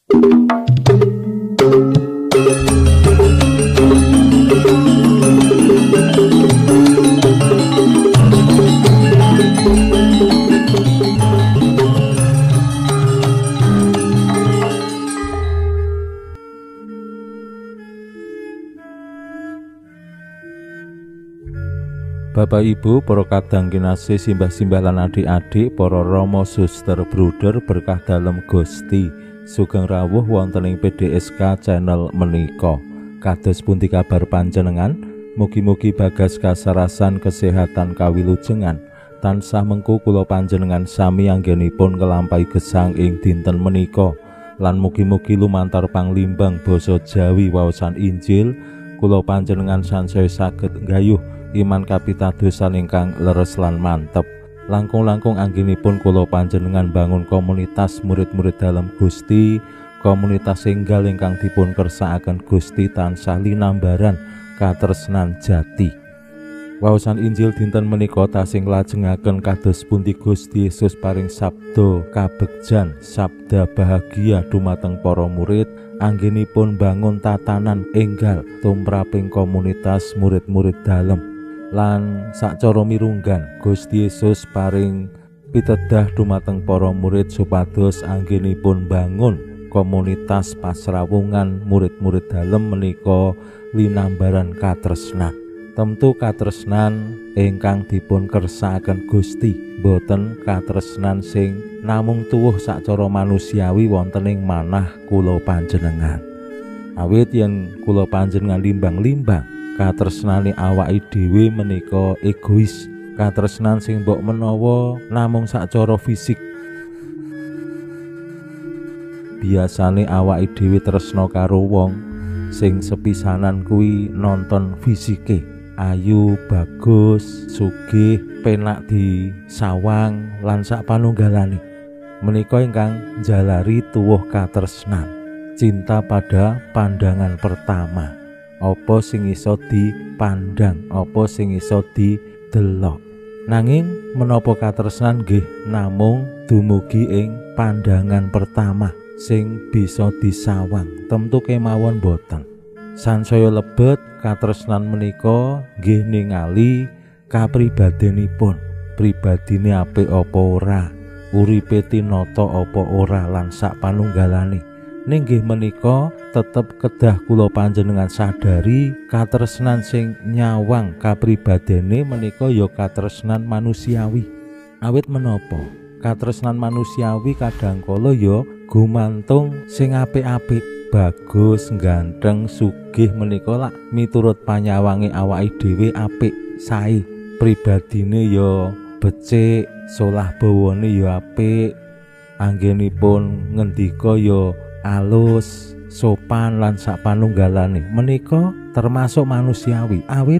Bapak Ibu, para kadang kinasih, simbah-simbah lan adik-adik, para rama, suster, bruder, berkah dalem Gusti. Sugeng rawuh wonten ing PDSK channel menika. Kados pundi kabar panjenengan? Mugi-mugi bagas kasarasan kesehatan kawilujengan. Tansah mengku kula panjenengan sami anggenipun nglampahi gesang ing dinten menika. Lan mugi-mugi lumantar panglimbang basa Jawi waosan Injil kula panjenengan sansaya saged nggayuh iman kapitadosan ingkang leres lan mantep. Langkung-langkung anggenipun kula panjenengan bangun komunitas murid-murid dalem Gusti, komunitas enggal ingkang dipun kersakaken Gusti tansah linambaran katresnan jati. Waosan Injil dinten menika tasih nglajengaken kados pundi Gusti Yesus paring sabda kabegjan, sabda bahagia dumateng para murid anggenipun bangun tatanan enggal tumraping komunitas murid-murid dalem. Lan sacara mirunggan Gusti Yesus paring pitedah dumateng para murid supados anggenipun bangun komunitas pasrawungan murid-murid dalem menika linambaran katresnan. Tentu katresnan ingkang dipun kersakaken Gusti, boten katresnan sing namung tuwuh sacara manusiawi wonten ing manah kula panjenengan. Awit yen kula panjenengan limbang-limbang katresnane awake dhewe menika egois, katresnan sing mbok menawa namung sacara fisik. Biasane awake dhewe tresna karo wong sing sepisanan kuwi nonton fisike, ayu, bagus, sugih, penak disawang lan sak panunggalane. Menika ingkang njalari tuwuh katresnan, cinta pada pandangan pertama. Apa sing iso dipandang, apa sing iso didelok. Nanging menapa katresnan nggih namung dumugi ing pandangan pertama sing bisa disawang, tentu kemawon boten. Sansaya lebet katresnan menika nggih ningali kapribadenipun, pribadine apik apa ora, uripe tinata apa ora lan sak panunggalane. Ning nggih menika tetep kedah kula panjenengan sadari katresnan sing nyawang kapribadene menika ya katresnan manusiawi. Awit menapa? Katresnan manusiawi kadangkala ya gumantung sing apik-apik, bagus, ganteng, sugih menika lak miturut panyawange awake dhewe apik, sae, pribadine ya becik, solah bawane ya apik, anggenipun ngendika ya alus, sopan lan sak panunggalane. Menika termasuk manusiawi. Awit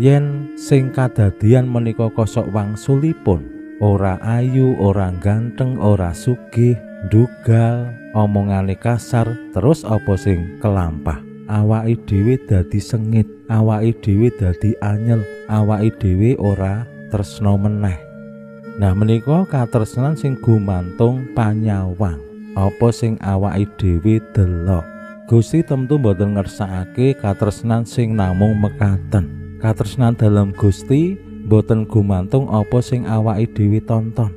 yen sing kadadian menika kosok wangsulipun ora ayu, ora ganteng, ora sugih, ndugal, omongane kasar, terus apa sing kelampah? Awake dhewe dadi sengit, awake dhewe dadi anyel, awake dhewe ora tresna meneh. Nah menika katresnan sing gumantung panyawang, apa sing awake dhewe delok. Gusti tentu mboten ngersakake katresnan sing namung mekaten. Katresnan dalem Gusti mboten gumantung apa sing awake dhewe tonton.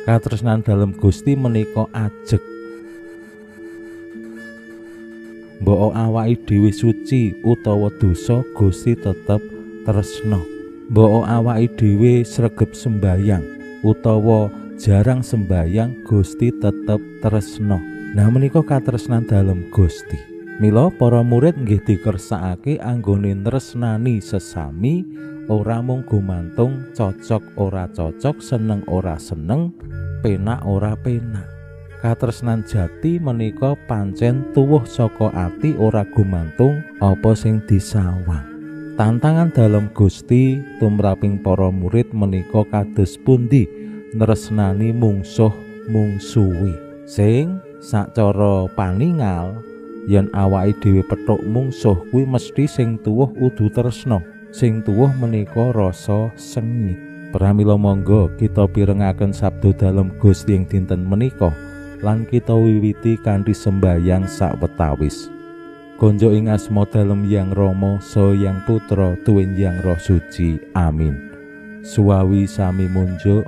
Katresnan dalem Gusti menika ajeg. Mbok awake dhewe suci utawa dosa, Gusti tetep tresna. Mbok awake dhewe sregep sembayang utawa jarang sembayang, Gusti tetep tresna. Nah menika katresnan dalem Gusti. Mila para murid nggih dikersakake anggone tresnani sesami, ora mung gumantung cocok ora cocok, seneng ora seneng, penak ora penak. Katresnan jati menika pancen tuwuh saka ati, ora gumantung apa sing disawang. Tantangan dalem Gusti tumraping para murid menika kados pundi nresnani mungsuh mungsuwi. Sing sacara paningal yen awake dhewe petuk mungsuh kuwi mesti sing tuwuh udu tresna, sing tuwuh menika rasa sengit. Pramila monggo kita pirengaken sabda dalem Gusti ing dinten menika. lan kita wiwiti kanthi sembayang sawetawis. Gonjo ing asma dalem Yang Rama, saha Yang Putra, tuwin Yang Roh Suci. Amin. Suwawi sami munjuk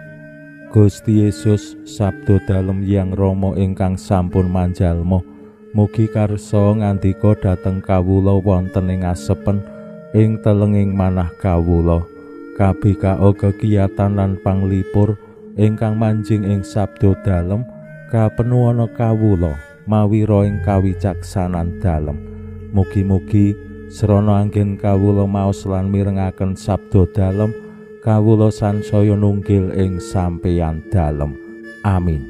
Gusti Yesus sabda dalem Yang Rama ingkang sampun manjalma. Mugi karsa ngandika dhateng kawula wonten ing asepen ing telenging manah kawula. KBKO kegiatan lan panglipur ingkang manjing ing sabda dalem kapenuwana kawula mawira ing kawicaksanan dalem. Mugi-mugi srana anggen kawula maos lan mirengaken sabda dalem kawula sansaya nunggil ing sampeyan dalem. Amin.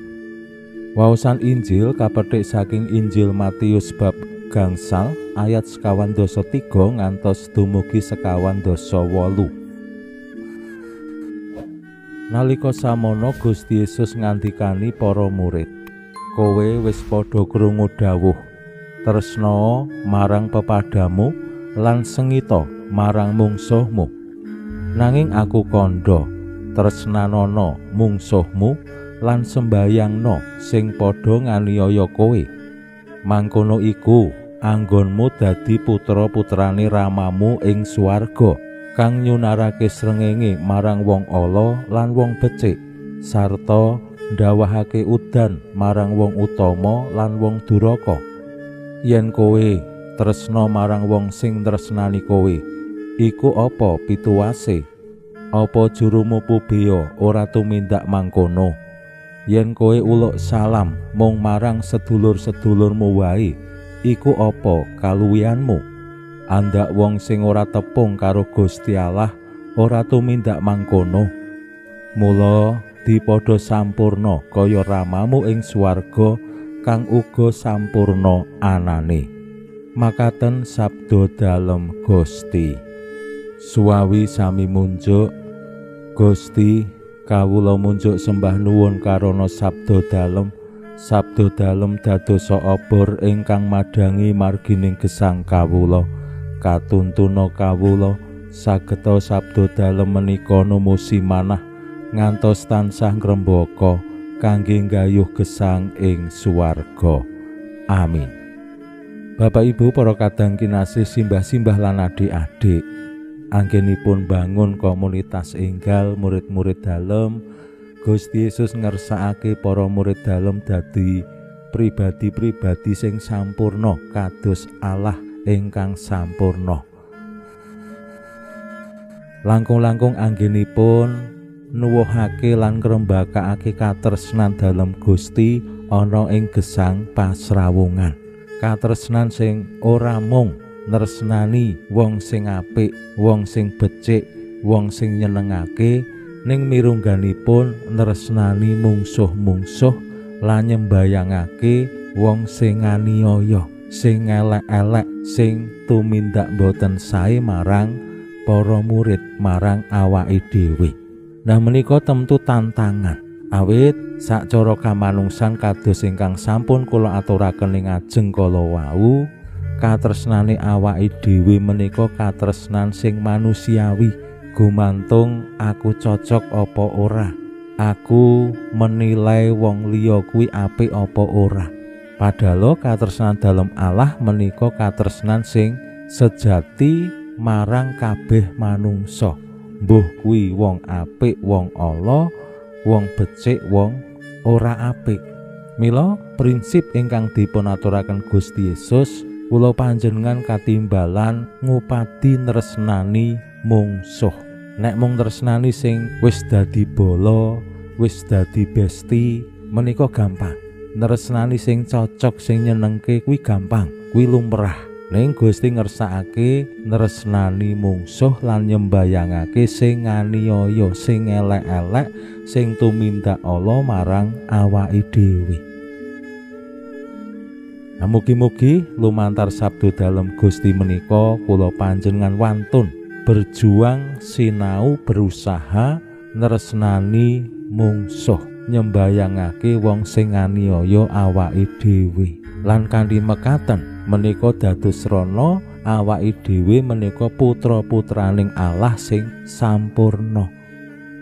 Waosan Injil kapethik saking Injil Matius bab 5 ayat 53 ngantos dumugi 58. Nalika samono Gusti Yesus ngandikani para murid, "Kowe wis padha krungu dawuh, tresna marang pepadamu lan sengita marang mungsuhmu. Nanging aku kandha, tresnanana mungsuhmu lan sembayangno sing padha nganiaya kowe. Mangkono iku anggonmu dadi putra-putrane Ramamu ing swarga, kang nyunarake srengenge marang wong ala lan wong becik, sarta ndawahake udan marang wong utama lan wong duraka. Yen kowe tresna marang wong sing tresnani kowe, iku apa pituwase? Apa jurumu pubeya ora tumindak mangkono? Yen kowe uluk salam mung marang sedulur-sedulurmu wae, iku apa kaluwihanmu? Andak wong sing ora tepung karo Gusti Allah ora tumindak mangkono. Mula dipadha sampurna kaya Ramamu ing swarga kang uga sampurna anane." Makaten sabda dalem Gusti. Suwawi sami munjuk Gusti, kawula munjuk sembah nuwun karana sabda dalem. Sabda dalem dadosa obor ingkang madhangi margining gesang kawula. Katuntuna kawula sageta sabda dalem menika numusi manah ngantos tansah ngrembaka kangge nggayuh gesang ing swarga. Amin. Bapak Ibu para kadang kinasih, simbah-simbah lan adik-adik, anggenipun bangun komunitas enggal murid-murid dalem, Gusti Yesus ngersakake para murid dalem dadi pribadi-pribadi sing sampurna kados Allah ingkang sampurna. Langkung-langkung anggenipun nuwuhake lan ngrembakake katresnan dalem Gusti ana ing gesang pasrawungan. Katresnan sing ora mung tresnani wong sing apik, wong sing becik, wong sing nyenengake, ning mirungganipun tresnani mungsuh-mungsuh lan nyembayangake wong sing nganiaya, sing elek-elek, sing tumindak boten sae marang para murid, marang awake dhewe. Nah, menika tentu tantangan. Awit sacara kamanungsan kados ingkang sampun kula aturaken ing ajeng kala wau, katresnane awake dhewe menika katresnan sing manusiawi, gumantung aku cocok apa ora, aku menilai wong liya kuwi apik apa ora. Padahal katresnan dalem Allah menika katresnan sing sejati marang kabeh manungsa, mbuh kuwi wong apik, wong ala, wong becik, wong ora apik. Mila prinsip ingkang dipunaturaken Gusti Yesus, kula panjenengan katimbalan ngupadi tresnani mungsuh. Nek mung tresnani sing wis dadi bala, wis dadi besti, menika gampang. Tresnani sing cocok, sing nyenengke kuwi gampang, kuwi lumrah. Ning Gusti ngersakake tresnani mungsuh lan nyembayangake sing nganiaya, sing elek-elek, sing tumindak ala marang awake dhewe. Nah, mugi-mugi lumantar sabda dalem Gusti menika kula panjenengan wantun berjuang, sinau, berusaha nresnani mungsuh, nyembayangake wong sing nganiaya awake dhewe. Lan kanthi mekaten menika dados srana awake dhewe menika putra-putraning Allah sing sampurna.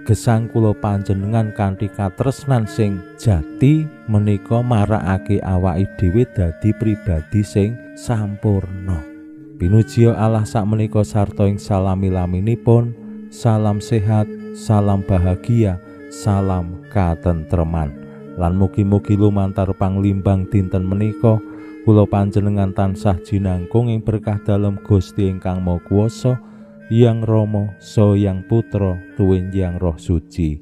Gesang kula panjenengan kanthi katresnan sing jati menika marakake awake dhewe dadi pribadi sing sampurna. Pinuji Allah sakmenika sarta ing salami-laminipun. Salam sehat, salam bahagia, salam katentreman. Lan mugi-mugi lumantar panglimbang dinten menika kula panjenengan tansah jinangkung ing berkah dalem Gusti ingkang Maha Kuwasa, Yang Rama, Saha Yang Putra, tuwin Yang Roh Suci.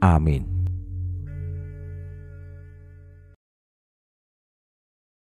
Amin.